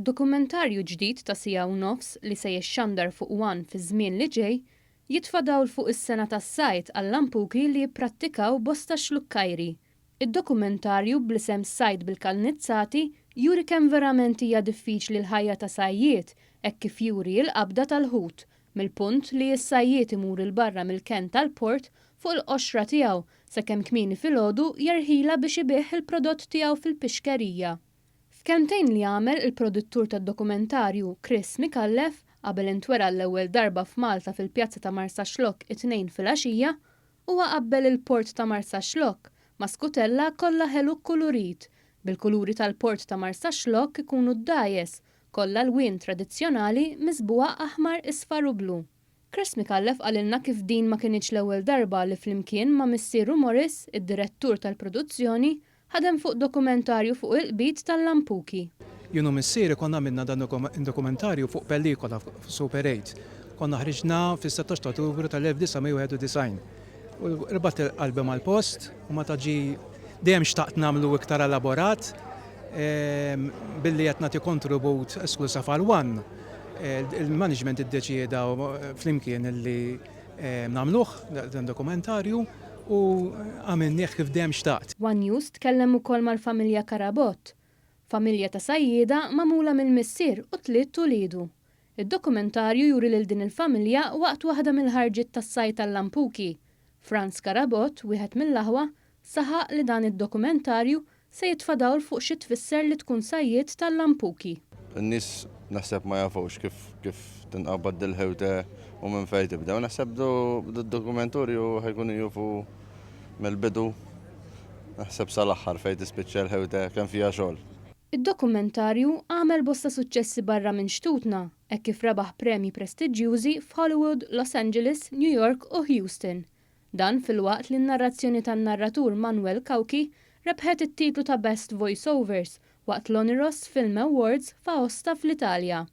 Dokumentarju ġdid ta' siegħa u nofs li se jixxandar fuq one fiż-żmien li ġej, jitfa' dawl fuq is-sengħa tas-sajd għal-lampuki li jipprattikaw bosta Xlukkajri. Id-dokumentarju bl-isem Sajd bil-Kalnizzati juri kemm verament hija diffiċli l-ħajja ta' sajjied hekk kif juri l-qabda tal-ħut, mill-punt li s-sajjied imur 'il barra mill-kenn tal-port fuq il-qoxra tiegħu sakemm kmieni filgħodu jerħilha biex ibigħ il-prodott tiegħu fil-pixkerija. F'kelmtejn li għamel il-produttur tad-dokumentarju Chris Micallef qabel intwera għall-ewwel darba f'Malta fil-pjazza ta' Marsaxlokk it-Tnejn filgħaxija, huwa qabbel il-port ta' Marsaxlokk ma' skutella kollha ħelu kkulurit, bil-kuluri tal-port ta' Marsaxlokk ikunu d-dgħajjes kollha lwien tradizzjonali miżbugħa aħmar, isfar u blu. Chris Micallef qalilna kif din ma kinitx l-ewwel darba li flimkien ma' missieru Maurice, id-direttur tal-produzzjoni, ħadem fuq dokumentarju fuq il-qbid tal-lampuki. Jien u missieri konna għamilna dan id-dokumentarju fuq pellikola Super 8. Konna ħriġna fis-16 ta' Ottubru tal-1991. U rbatt qalbi mal-post u meta ġie dejjem xtaqt nagħmlu iktar elaborat billi qed nagħti kontribut esklusav għal One. Il-management iddeċieda flimkien li nagħmluh dan dokumentarju u għamilnieh kif dejjem xtaqt. One News tkellem ukoll mal-familja Carabott, familja ta' sajjieda magħmula mill-missier u tliet uliedu. Id-dokumentarju juri lil din il-familja waqt waħda mill-ħarġiet tas-sajd tal-lampuki. Frans Carabott, wieħed mill-aħwa, saħaq li dan id-dokumentarju se jitfa' dawl fuq xi tfisser li tkun sajjied tal-lampuki. In-nies naħseb ma jafux kif kif tinqabad dil-ħewte u minn fejn tibda. U naħseb b'dud-dokumenturju ħa jkunu jufu mill-bidu naħseb sal-aħħar fejn tispiċċa l-ħewte kemm fiha xogħol. Id-dokumentarju għamel bosta suċċessi barra minn xtutna hekk kif rebaħ premji prestiġjużi f'Hollywood, Los Angeles, New York u Houston. Dan filwaqt li n-narrazzjoni tan-narratur Manuel Cauchi rebħet it-titlu ta' Best Voice Overs waqt l-Oniros Film Awards f'Aosta fl-Italja.